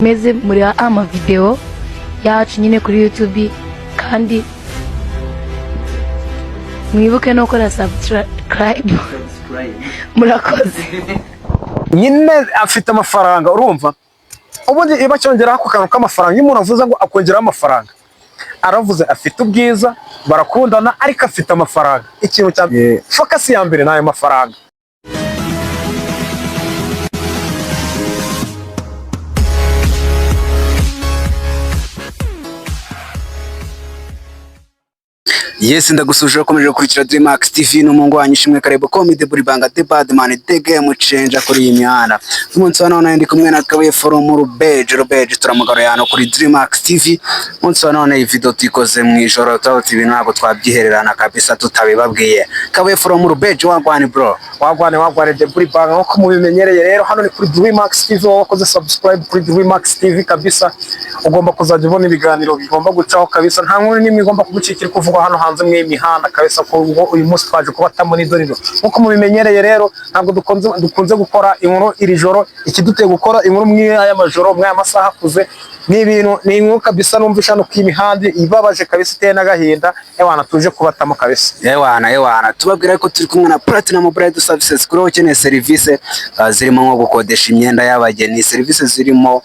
Meze muri amavideo yacu nyine kuri YouTube, kandi mwibuke no gukora subscribe. Murakoze. Nyine afite amafaranga, urumva? Ubundi iyo bacyongeraho ako kantu k'amafaranga, iyo umuntu avuze ngo akongeraho amafaranga, aravuze afite ubwiza, barakundana, ariko afite amafaranga. Ikintu cya focus ya mbere ni ayo mafaranga. Yes, ndagusuje ukomeje gukurikira Dreamax TV n'umuhungu wanyu Ishimwe Karebo Comedy Buri Banga, The Badman, The Game Changer kuri iyi mihanda. Umunsi wa none ndi kumwe na Kabuye from Rubeje. Rubeje turamugaruye hano kuri Dreamax TV. Umunsi wa none iyi video tuyikoze mu ijoro, turavuga ibintu ntabwo twabyihererana kabisa tutabibabwiye. Kabuye from Rubeje, wagwan bro? Wagwan, wagwan, The Buri Banga. Nkuko mubimenyereye rero, hano ni kuri Dreamax TV. Wowe wakoze subscribe kuri Dreamax TV kabisa, ugomba kuzajya ubona ibiganiro bigomba gucaho kabisa. Nta nkuru n'imwe igomba kugucikira kuvugwa hano hanze mu mihanda kabisa. Ko ubwo uyu munsi twaje kubatamo n'idoriro, nkuko mubimenyereye rero, ntabwo dukunze gukora inkuru iri joro. Ikiduteye gukora inkuru mw'aya majoro, mw'aya masaha akuze, ni ibintu, ni inkuru kabisa numvisha hano ku imihanda ibabaje kabisa, iteye n'agahinda. Ewana, tuje kubatamo kabisa. Ewana, ewana, tubabwira ko turi kumwe na Platinum Bride Services. Kuri wowe ukeneye serivisi zirimo nko gukodesha imyenda y'abageni, serivisi zirimo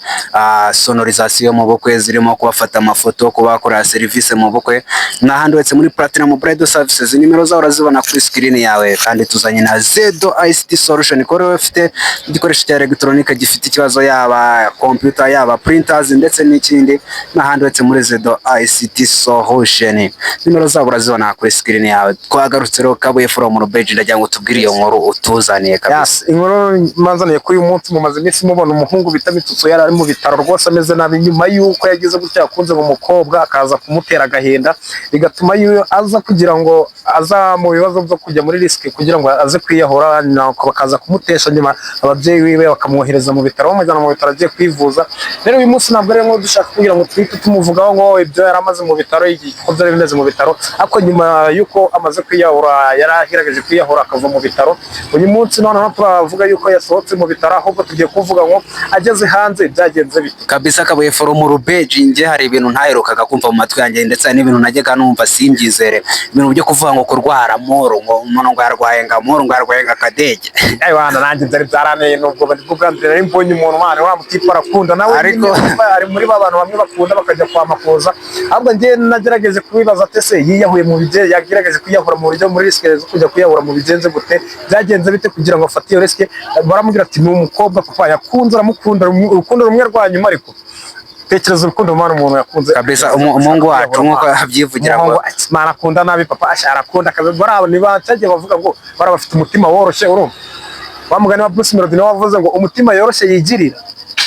sonorisation mu bukwe, zirimo kubafata amafoto, kubakorera serivisi mu bukwe, n'ahandi uretse muri Platinum Bride Services. Nimero zawe urazibona kuri screen yawe. Kandi tuzanye na Zedo ICT Solution. Kuri wowe ufite igikoresho cya elegitoronike gifite ikibazo, yaba computer, yaba printers, ndetse n'ikindi, n'ahandi uretse muri Zedo ICT Solution. Nimero zabo urazibona kuri screen yawe. Twagarutse rero, Kabuye from Rubeji, ndagira ngo tubwire iyo nkuru utuzaniye kabisa. Yes, inkuru manzaniye kuri uyu munsi, mumaze iminsi mubona umuhungu bita Mitsutsu yari ari mu bitaro rwose ameze nabi, nyuma y'uko yagize gutya yakunze mu mukobwa akaza kumutera agahinda, bigatuma yuko aza kugira ngo aza mu bibazo byo kujya muri risk kugira ngo aze kwiyahura, nuko bakaza kumutesha nyuma, ababyeyi biwe bakamwohereza mu bitaro, bamujyana mu bitaro agiye kwivuza. Rero uyu munsi ntabwo ari inkuru dushaka kugira ngo twite tumuvugaho ngo ibyo yari amaze mu bitaro, uko byari bimeze mu bitaro, ariko nyuma y'uko amaze kwiyahura, yari agerageje kwiyahura akava mu bitaro. Uyu munsi noneho turavuga yuko yasohotse mu bitaro, ahubwo tugiye kuvuga ngo ageze hanze byagenze bite. Kabisa, Kabuye from Rubeji, njye hari ibintu ntaherukaga kumva mu matwi yanjye, ndetse hari n'ibintu najyaga numva simbyizere, ibintu byo kuvuga ngo kurwara moro, ngo umuntu ngo yarwaye nga moro, ngo yarwaye nga kadege. Aywana, nanjye byari byaraneye, nubwo bwo bwa mbere nari mbonye umuntu mwana wa mutipe arakunda nawe Ariko- nyine ari muri ba bantu bamwe bakunda bakajya kwa Makuza. Ahubwo njye nagerageje kubibaza ate se yiyahuye mu bige, yagerageje kwiyahura mu buryo muri risk zo kujya kwiyahura mu bigenze gute, byagenze bite kugira ngo afate iyo risk? Baramubwira ati ni umukobwa papa yakunze, aramukunda urukundo rumwe rwa nyuma. Ariko tekereza urukundo mwana umuntu yakunze Kabisa, umuhungu wacu nk'uko abyivugira ngo umuhungu ati, mana akunda nabi papa asha arakunda akazi. Bariya ni bacyagiye bavuga ngo bariya bafite umutima woroshye, urumva? Wa mugani wa Bruce Melody nawe wavuze ngo umutima yoroshye yigirira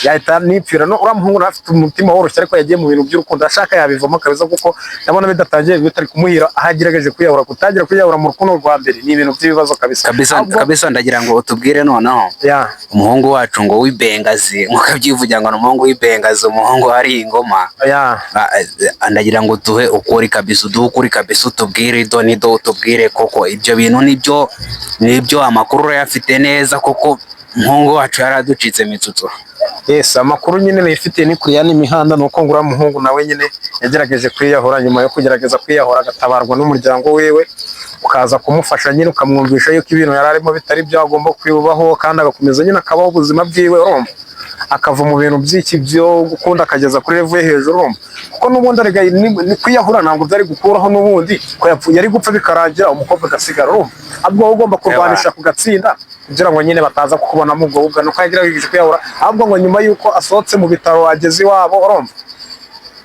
yahita nipfira. No uriya muhungu nawe afite umutima woroshye, ariko yagiye mu bintu by'urukundo, ashaka yabivamo kabisa, kuko ndabona bidatangiye bitari kumuhira aho agerageje kwiyahura. Kutangira kwiyahura mu rukundo rwa mbere ni ibintu by'ibibazo kabisa. Kabisa. Ahubwo- Kabisa, ndagira ngo utubwire noneho ya umuhungu wacu ngo w'ibengazi, nk'uko abyivugira ngo ni umuhungu w'ibengazi, umuhungu hari ingoma. Ya. Ndagira ngo uduhe ukuri kabisa, uduhe ukuri kabisa, utubwire ido nido, utubwire koko ibyo bintu nibyo, amakuru urayafite neza koko umuhungu wacu yaraducitse Mitsutsu? Yes, amakuru nyine nifitiye ni kuriya n'imihanda, ni uko ngo uriya muhungu nawe nyine yagerageje kwiyahura. Nyuma yo kugerageza kwiyahura agatabarwa n'umuryango wiwe, ukaza kumufasha nyine, ukamwumvisha yuko ibintu yari arimo bitari byo, agomba kwibaho kandi agakomeza nyine akabaho ubuzima bwiwe, urumva? Akava mu bintu by'iki byo gukunda akageza kuri level yo hejuru, urumva? Kuko n'ubundi arega ni kwiyahura ntabwo byari gukuraho n'ubundi ko yapfuye, yari gupfa bikarangira umukobwa agasigara, urumva? Ahubwo wowe ugomba kurwanisha kugatsinda kugira ngo nyine bataza kukubonamo ubwo bubwa nuko yagerageje kwiyahura. Ahubwo ngo nyuma y'uko asohotse mu bitaro ageze iwabo, urumva,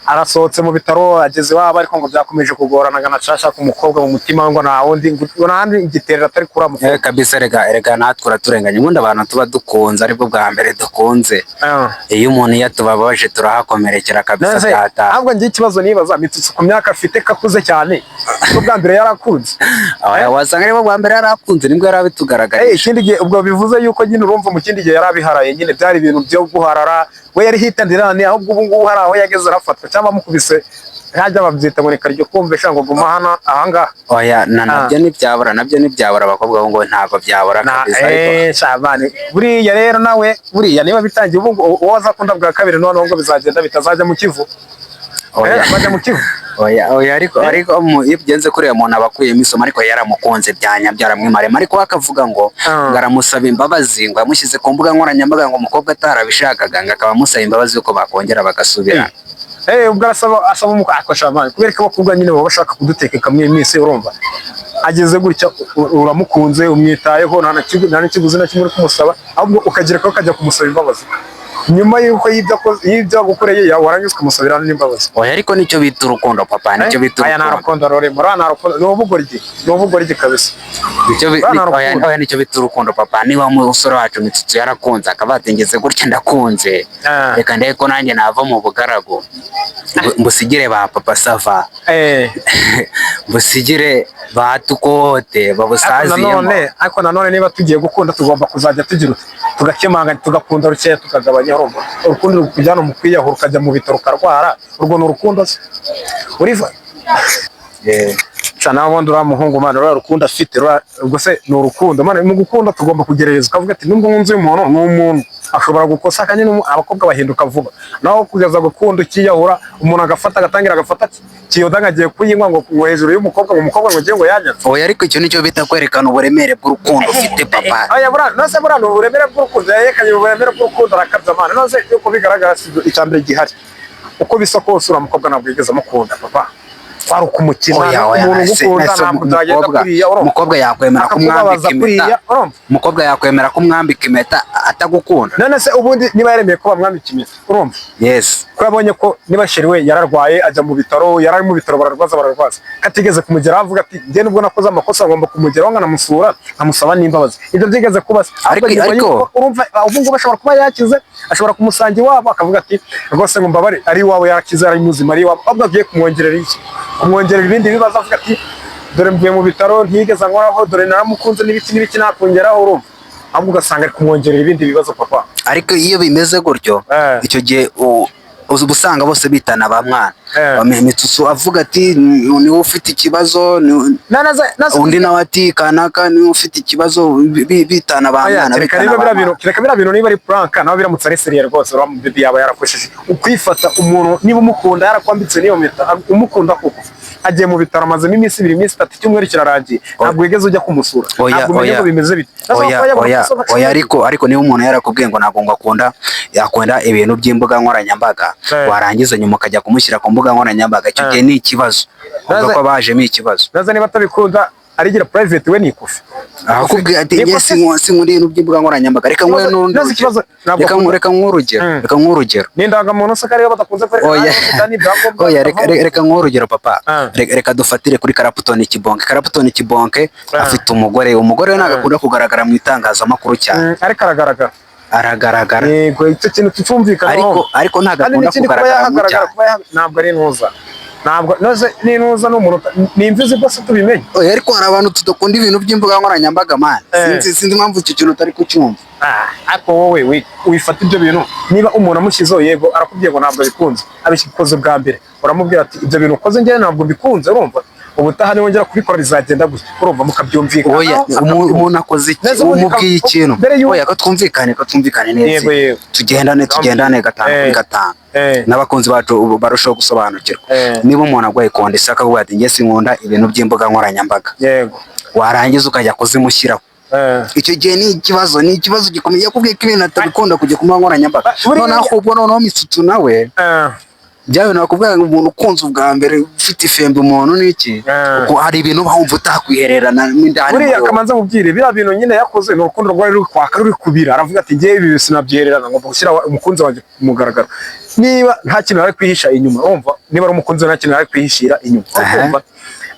arasohotse mu bitaro ageze iwabo, ariko ngo byakomeje kugorana, agashaka umukobwa mu mutima we, ngo nta wundi, ngo nta handi igiterera atari kuri mukobwa. Kabisa, rega natwe uraturenganya. Ubundi abantu tuba dukunze, aribwo bwa mbere dukunze, iyo umuntu iyo atubabaje turahakomerekera kabisa. None se, Tata. ahubwo njye ikibazo nibaza, Mitsutsu ku myaka afite kakuze cyane, ko bwa mbere yarakunze? Wasanga aribwo bwa mbere yarakunze, nibwo yari abitugaragarije. Ikindi gihe ubwo bivuze yuko nyine urumva mu kindi gihe yarabiharaye nyine, byari ibintu byo guharara, we yari hitandirane. Ahubwo ubu ngubu hari aho yageze arafatwa cyangwa bamukubise. Hajya babyita ngo ni karyo kumvisha ngo guma hano ahangaha. Oya, na nabyo ntibyabura, nabyo ntibyabura. Abakobwa bo ngo ntabwo byabura Na kabisa, ariko shabane, buriya rero nawe buriya niba bitangiye ubu ngo uwo azakunda bwa kabiri, noneho ngo bizagenda bitazajya mu Kivu. Oya. Azajya mu Kivu. Oya, oya, ariko iyo bigenze kuriya muntu aba akuyemo isomo, ariko yaramukunze byanya byaramwimarema, ariko we akavuga ngo Ah. ngo aramusaba imbabazi, ngo yamushyize ku mbuga nkoranyambaga, ngo umukobwa atarabishakaga, ngo akaba amusaba imbabazi yuko bakongera bagasubirana. Ubwo arasaba, asaba umukobwa ako shabane, kubera ko abakobwa nyine baba bashaka kudutekeka muri iyi minsi. Urumva ageze gutya, uramukunze, umwitayeho, nta n'ikiguzi na kimwe uri kumusaba, ahubwo ukagira ko ukajya kumusaba imbabazi nyuma y'uko y'ibyo agukoreye, yawe warangiza ukamusabira n'imbabazi. Oya, ariko nicyo bita urukundo, papa, nicyo bita Aya nta urukundo. rukundo rurimo, uriya nta rukundo, ni ubugoryi, ni ubugoryi kabisa. Nicyo Uriya nta oya, rukundo. oya, nicyo bita urukundo, papa. Niba umusore wacu Mitsutsu yarakunze, akaba atingeze gutya, ndakunze, reka ndebe ko nanjye nava mu bugaragu, mbusigire ba Papa Sava, mbusigire ba Tukote Ariko babusaziyemo. nanone, ariko nanone niba tugiye gukunda, tugomba kuzajya tugira uti tugakemanga, tugakunda rukeya, tukagabanya. Urumva urukundo rukujyana mu kwiyahura, ukajya mu bitaro ukarwara, urwo ni urukundo se uriva? Ca nawe ubundi uriya muhungu, man, uriya rukundo afite ubwo se ni urukundo, man? Mu gukunda tugomba kugerageza ukavuga ati nubwo nkunze uyu muntu, ni umuntu ashobora gukosa, kandi abakobwa bahinduka vuba. Naho kugeza gukunda ukiyahura, umuntu agafata agatangira agafata kiyoda ngo agiye kuyinywa, ngo hejuru y'umukobwa, ngo umukobwa ngo ugiye ngo yanyanze. Oya, ariko icyo nicyo bita kwerekana uburemere bw'urukundo ufite, papa. Aya buriya nose buriya ni uburemere bw'urukundo yerekanye, uburemere bw'urukundo, arakabya, man. Nose yuko bigaragara, si icya mbere gihari, uko bisa kose uriya mukobwa ntabwo yigeze amukunda, papa, kwari ukumukina. Oya, oya, Umuntu ugukunda nase ntabwo byagenda kuriya, urumva? Umukobwa yakwemera Akakubabaza kumwambika impeta? kuriya, urumva? Umukobwa yakwemera kumwambika impeta atagukunda? None se ubundi niba yaremeye ko bamwambika impeta, urumva, ko yabonye ko niba chéri we yararwaye ajya mu bitaro, yari ari mu bitaro, bararwaza, bararwaza, katigeze kumugeraho avuga ati njye nubwo nakoze amakosa ngomba kumugeraho nkanamusura nkamusaba n'imbabazi, ibyo byigeze kuba se? Ahubwo nyuma y'uko urumva ubu ngubu ashobora kuba yakize, ashobora kumusanga iwabo akavuga ati rwose ngo mbabare, ari iwabo yarakize, ari muzima, ari iwabo, ahubwo agiye kumwongerera iki? Kumwongerera ibindi bibazo, avuga ati dore mvuye mu bitaro ntiyigeze ankoraho, dore naramukunze n'ibiki n'ibiki, nakongeraho. Urumva ahubwo ugasanga ari kumwongerera ibindi bibazo, papa. Ariko iyo bimeze gutyo, icyo gihe uba usanga bose bitana ba mwana. Mitsutsu avuga ati niwe ufite ikibazo, undi nawe ati kanaka niwe ufite ikibazo, bitana ba Oya, mwana, kereka bitana niba ba biriya bintu mwana. Kereka biriya bintu niba ari prank, nawe biramutse ari sérieux rwose, uriya baby yaba yarakosheje ukwifata. Umuntu niba umukunda yarakwambitse n'iyo mpeta, umukunda koko, agiye mu bitaro, amazemo iminsi 2, iminsi 3, icyumweru kirarangiye, ntabwo wigeze ujya kumusura, Oya, ntabwo umenya oya. ngo bimeze bite. Nazo Oya, kuba yabona oya, amakosa. oya, ariko niba umuntu yarakubwiye ngo ntabwo ngo akunda, yakunda ibintu by'imbuga nkoranyambaga, warangiza nyuma ukajya kumushyira ku mbuga nkoranyambaga, icyo gihe ni ikibazo, uvuga ko bajemo ikibazo. Naza niba atabikunda arigira private, we ni ikofi. Akubwiye ati Ni njye ikofi. sinkunda ibintu by'imbuga nkoranyambaga, reka nguhe n'urundi Naza rugero. ikibazo ntabwo Reka akunda. reka nguhe urugero, reka nguhe urugero. Ni indangamuntu se kariyo badakunze kwerekana? Oya. N'ibyangombwa. Oya, reka nguhe urugero, papa. Reka dufatire kuri Karaputoni Kibonke. Karaputoni Kibonke afite umugore, umugore we ntabwo akunda kugaragara mu itangazamakuru cyane. Ariko aragaragara. Aragaragara. Yego, icyo kintu tucyumvikanaho. Ariko ntabwo Kandi akunda n'ikindi, kuba kugaragara mu yahagaragara, cyane. kuba ntabwo ari intuza, ntabwo noze n'intuza ni umuntu ni imvi rwose tubimenye. Oya, ariko hari abantu tudakunda ibintu by'imbuga nkoranyambaga, man. Sinzi impamvu icyo kintu utari kucyumva. Ah, ariko wowe wifata ibyo bintu, niba umuntu amushyizeho, yego arakubwiye ngo ntabwo abikunze, abikoze bwa mbere, uramubwira ati ibyo bintu ukoze njyewe ntabwo mbikunze, urumva, ubutaha niwongera kubikora bizagenda gutya, urumva, mukabyumvikana. Oya, umuntu akoze iki? Neza, ubundi Umubwiye ikintu. mbere Oya, ko twumvikane, ko twumvikane neza. Yego, yego. Tugendane, tugendane gatanu kuri gatanu, n'abakunzi bacu ubu barushaho gusobanukirwa. Niba umuntu arwaye kondisiyo akavuga ati njye sinkunda ibintu by'imbuga nkoranyambaga, warangiza ukajya kuzimushyiraho, icyo gihe ni ikibazo, ni ikibazo gikomeye. Yakubwiye ko ibintu atabikunda kujya ku mbuga nkoranyambaga. Ah, buriya- Noneho ahubwo noneho Mitsutsu nawe, bya bintu bakubwira ngo umuntu ukunze ubwa mbere ufite ifembe umuntu n'iki, hari ibintu uba wumva utakwihererana n'indani Buriya muri wowe. akamanza mubwire, biriya bintu nyine yakoze ni urukundo rwari ruri kwaka, ruri kubira, aravuga ati ngewe ibi sinabyihererana, ngomba gushyira umukunzi wanjye ku mugaragaro. Niba nta kintu ari kwihisha inyuma, urumva, niba ari umukunzi we nta kintu ari kwihishira inyuma, urumva,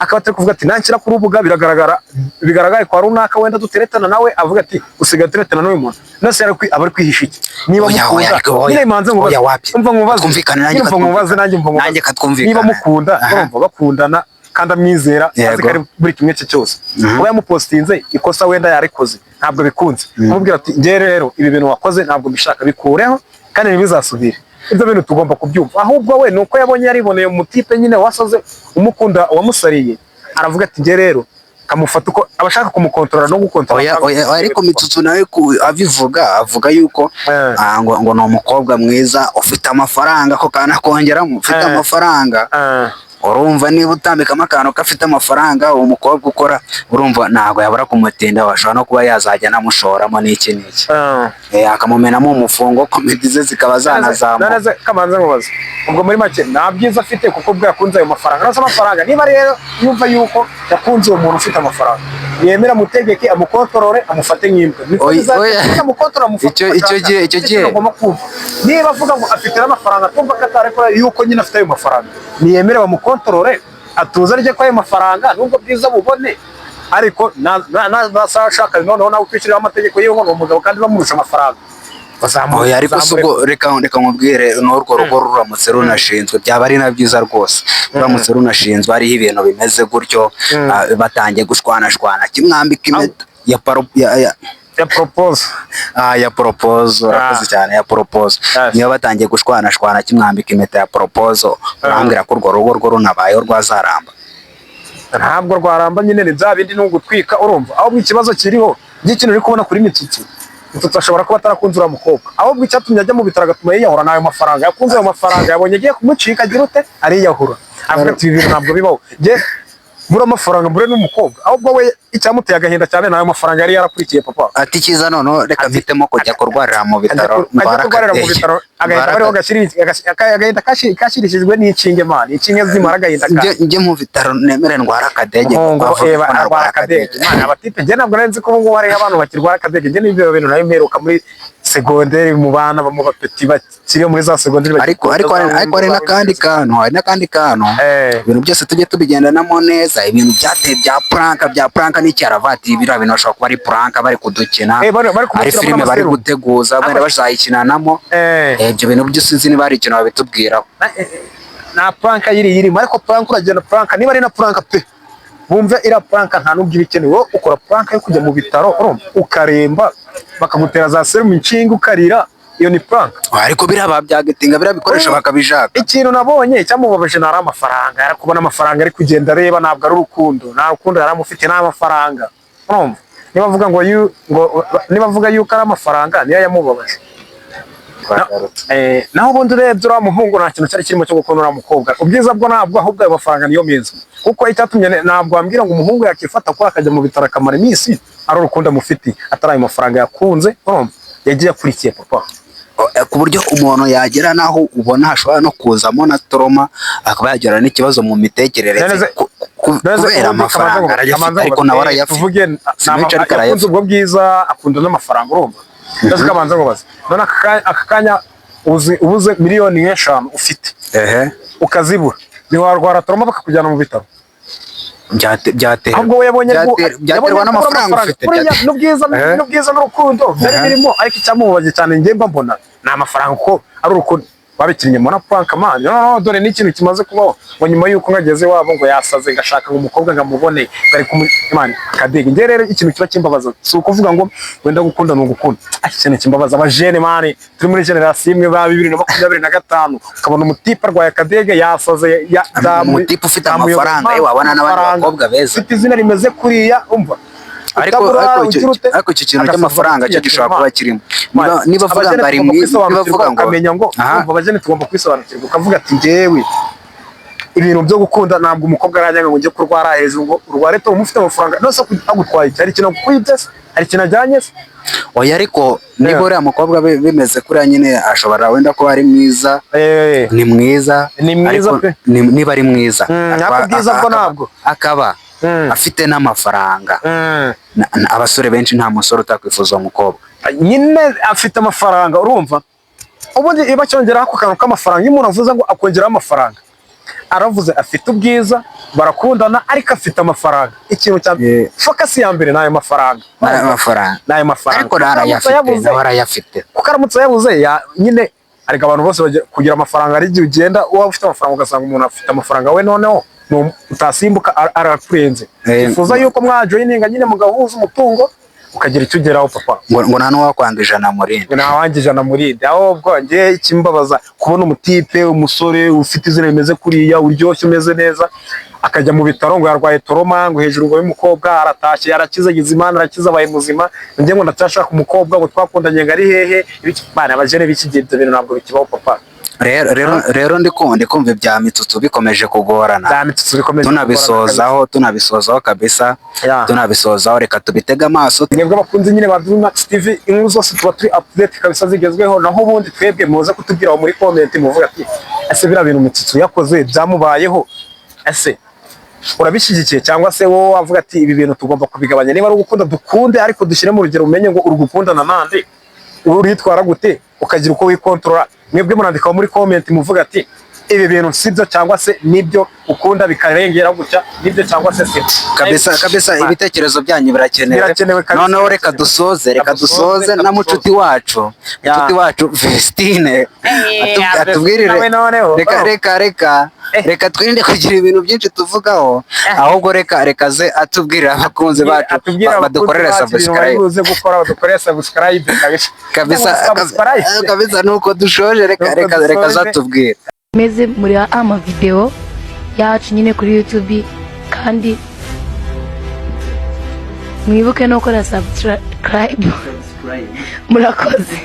akaba atari kuvuga ati nanshyira ku rubuga biragaragara, bigaragare kwa runaka wenda duteretana nawe, avuga ati usigaye uteretana n'uyu muntu, nose aba ari kwihisha iki niba Oya, oya, mukunda? ariko oya. Nyine manze nkubaze. Oya, wapi. Umva nkubaze. Twumvikane nanjye. Nyine umva nkubaze nanjye, umva nkubaze. Nanjye katwumvikane. Niba mukunda, urumva, bakundana kandi amwizera, azi ko ari buri kimwe cye cyose, kuba yamupostinze ikosa wenda yarikoze ntabwo bikunze, kumubwira ati njye rero ibi bintu wakoze ntabwo mbishaka, bikureho kandi ntibizasubire. Ibyo bintu tugomba kubyumva. Ahubwo we nuko yabonye yariboneye umutipe nyine wasaze umukunda wamusariye, aravuga ati: "Njye rero kamufata uko abashaka kumukontorora no gukontorora." Oya, oya, oya, ariko Mitsutsu nawe abivuga, avuga yuko ngo ni umukobwa mwiza ufite amafaranga, ako kantu akongeramo ufite amafaranga. Urumva niba utambikamo akantu ko afite amafaranga, uwo mukobwa ukora, urumva ntabwo yabura kumutinda, bashobora no kuba yazajya anamushoramo n'iki n'iki, akamumenamo umufungo, comedy ze zikaba zanazamuka. None se kamanze nkubaze, ubwo muri make nta byiza afite kuko ubwo yakunze ayo mafaranga? None se amafaranga, niba rero yumva yuko yakunze uwo muntu ufite amafaranga, yemera amutegeke, amukontorore, amufate nk'imbwa. Niko Oya, bizagenda. oya. Amukontorora, amufate uko Icyo ashaka. gihe- icyo Nicyo gihe- kintu agomba kumva. Niba avuga ngo afite n'amafaranga, tumva ko atarekora yuko nyine afite ayo mafaranga, niyemere bamukontorore, atuze arye ko ayo mafaranga nubwo bwiza bubone, ariko ashaka noneho nawe ukwishyiriraho amategeko yiwe ngo ni umugabo kandi bamurusha amafaranga. Oya, ariko si ubwo, reka nkubwire, n'urwo rugo ruramutse runashinzwe byaba ari na byiza rwose. Ruramutse runashinzwe hariho ibintu bimeze gutyo, batangiye gushwanashwana, kimwambika impeta ya paro ya Ya propose. Ya propose, urakoze cyane, ya propose. Niyo batangiye gushwanashwana, kimwambika impeta ya propose, urambwira ko urwo rugo rwo runabayeho rwazaramba? Ntabwo rwaramba nyine, ni bya bindi ni ugutwika. Urumva ahubwo ikibazo kiriho by'ikintu uri kubona kuri Mitsutsu, Mitsutsu ashobora kuba atarakunze uriya mukobwa, ahubwo icyatumye ajya mu bitaro agatuma yiyahura ni ayo mafaranga yakunze. Ayo mafaranga yabonye agiye kumucika, agira ute? Ariyahura, avuga ati: "Ibi bintu ntabwo bibaho, njye mbura amafaranga mbure n'umukobwa." Ahubwo we icyamuteye agahinda cyane ni ayo mafaranga yari yarakurikiye, papa. Ati: "Icyiza noneho reka mpitemo kujya kurwarira mu Ajya bitaro, ajya ndwara kurwarira mu akadege." bitaro, agahinda Ndwara bariho agahinda kashiririshijwe n'inshinge, man, inshinge zimara agahinda. Njye mu bitaro nemere ndwara akadege. Ngo bavuga eba ko arwara narwara akadege. akadege. Mana, abatipe, njye ntabwo nari nzi ko ubu ngubu hariho abantu bakirwara akadege. Njye n'ibyo bintu nayo mperuka muri segonderi, mu bana mu bapeti bakiri muri za segonderi. Ariko hari n'akandi kantu. Ibintu byose tujye tubigendanamo neza. Ibintu byateye bya prank n'iki, aravati biriya bintu bashobora kuba ari prank bari kudukina, bari ari kumushyiramo filime bari n'amaserumu. guteguza, wenda bazayikinanamo. Ibyo bintu byose sinzi niba hari ikintu babitubwiraho. Nta prank yiri yirimo, ariko prank uragenda, prank niba ari na prank pe, bumve iriya prank nta nubwo iba ikenewe. Wowe ukora prank yo kujya mu bitaro, urumva, ukaremba, bakagutera za serumu, inshinge, ukarira, iyo ni prank? Ariko biriya babyagitinga, biriya bikoresho bakabishaka. Ikintu nabonye cyamubabaje ntari amafaranga, yari kubona amafaranga ari kugenda areba, ntabwo ari urukundo, nta rukundo yari amufite, ni amafaranga. Urumva niba avuga ngo niba avuga yuko ari amafaranga niyo yamubabaje. Naho ubundi urebye uriya muhungu nta kintu cyari kirimo cyo gukunda uriya mukobwa. Ubwiza bwo ntabwo, ahubwo ayo mafaranga niyo meza, kuko icyatumye ntabwo wambwira ngo umuhungu yakifata ko akajya mu bitaro akamara iminsi ari urukundo amufitiye, atari ayo mafaranga yakunze. Urumva yagiye akurikiye, papa. Ku buryo umuntu yagera n'aho ubona hashobora no kuzamo na trauma, akaba yagira n'ikibazo mu mitekerereze None se kubera ubundi amafaranga kamanza arayafite, kamanza ariko nawe arayafite. Tuvuge Si menshi, ariko yakunze arayafite. ubwo bwiza, akunda n'amafaranga. Urumva ndetse kamanza nkubaze none aka kanya ubuze miliyoni 5 ufite, ukazibura, ntiwarwara trauma bakakujyana mu bitaro? Byatera Ahubwo we yabonye byaterwa yabonye n'amafaranga kubura ufite. Buriya n'ubwiza n'ubwiza n'urukundo byari birimo, ariko icyamubabaje cyane njye mba mbona ni amafaranga, kuko ari urukundo babikinnye na prank, man. No, dore n'ikintu kimaze kubaho, ngo nyuma y'uko ngageze iwabo ngo yasaze, ngashaka ngo umukobwa ngamubone bari kumu man akadege. Njye rero ikintu kiba kimbabaza si ukuvuga ngo wenda gukunda ni ugukunda, ariko ikintu kimbabaza, abajene, man, turi muri generation imwe ba 2025, ukabona umutipe arwaye akadege, yasaze Umutipe ufite amafaranga, wabona n'abandi amafaranga, bakobwa beza. Ufite izina rimeze kuriya, umva, Ariko utabura, ariko icyo ugira ute? ariko icyo kintu Agasuzuguro cy'amafaranga cyo gishobora kuba kirimo. Niba avuga ngo ari mwiza, niba avuga ngo ukamenya ngo aha urumva, abajene tugomba kwisobanukirwa, ukavuga ati: "Njyewe ibintu byo gukunda ntabwo umukobwa aranyanga ngo njye kurwara hejuru ngo urware to ufite amafaranga." None se agutwaye iki? Hari ikintu agukwibye se? Hari ikintu ajyanye se? Oya, ariko niba uriya mukobwa bimeze kuriya nyine, ashobora wenda kuba ari mwiza. Ni mwiza. Ni mwiza Ariko pe. Niba ari mwiza, Ariko ubwiza bwo ntabwo. Akaba afite n'amafaranga, abasore benshi, nta musore utakwifuza uwo mukobwa. Nyine afite amafaranga, urumva ubundi iyo bacyongeraho ako kantu k'amafaranga, iyo umuntu avuze ngo akongeraho amafaranga, aravuze afite ubwiza, barakundana, ariko afite amafaranga, ikintu cya focus ya mbere ni ayo mafaranga. N'ayo mafaranga. Ni ayo mafaranga. Ariko Kuko aramutse arayafite. ayabuze, Nawe arayafite. Kuko aramutse ayabuze nyine, ariko abantu bose kugira amafaranga, ari igihe ugenda waba ufite amafaranga ugasanga umuntu afite amafaranga, we noneho utasimbuka arakurenze. Wifuza yuko mwajoyininga nyine mugahuza umutungo, ukagira icyo ugeraho, papa. Ngo nta n'uwakwanga 100 murinde. Ngo ntawange 100 murinde. Ahubwo njye ikimbabaza kubona umutipe, umusore ufite izina rimeze kuriya, uryoshye, umeze neza, akajya mu bitaro ngo yarwaye trauma, ngo hejuru ngo y'umukobwa, aratashye, arakize, agize Imana arakize, abaye muzima. Njye ngo ndacyashaka umukobwa ngo twakundanye, ngo ari hehe? Ibiki? Bana, abajene b'iki gihe ibyo bintu ntabwo bikibaho, papa. Rero ndi kumva ibya Mitsutsu bikomeje kugorana. Bya Mitsutsu bikomeje. Tunabisozaho kabisa. Tunabisozaho, reka tubitege amaso. Mwebwe abakunzi nyine ba Blue Max TV, inkuru zose tuba turi update kabisa, zigezweho. Naho ubundi twebwe muze kutubwira aho muri comment, muvuga ati: "Ese biriya bintu Mitsutsu yakoze byamubayeho, ese urabishyigikiye?" Cyangwa se wowe wavuga ati: "Ibi bintu tugomba kubigabanya. Niba ari ugukunda, dukunde, ariko dushyire mu rugero, umenye ngo uri gukundana nande, uritwara gute, ukagira uko wikontorora." Mwebwe murandika muri comment muvuga ati: "Ibi bintu sibyo cyangwa se nibyo, ukunda bikarengera gutya nibyo cyangwa se sibyo." Kabisa kabisa, ibitekerezo byanyu birakenewe. Birakenewe kabisa. Noneho reka dusoze, reka Reka dusoze, dusoze reka na mucuti wacu, mucuti wacu Vestine, atubwirire. Nawe noneho. Reka, reka, reka, reka twirinde kugira ibintu byinshi tuvugaho, ahubwo reka ze atubwirire abakunzi bacu Atubwire abakunzi badukorere bacu ibintu bari subscribe. buze gukora, badukorere subscribe kabisa. Kabisa. Subscribe. Kabisa, nuko dushoje, reka Nuko reka reka dusoje. zatubwire. Meze muri amavideo yacu nyine kuri YouTube, kandi mwibuke no gukora subscribe. Murakoze.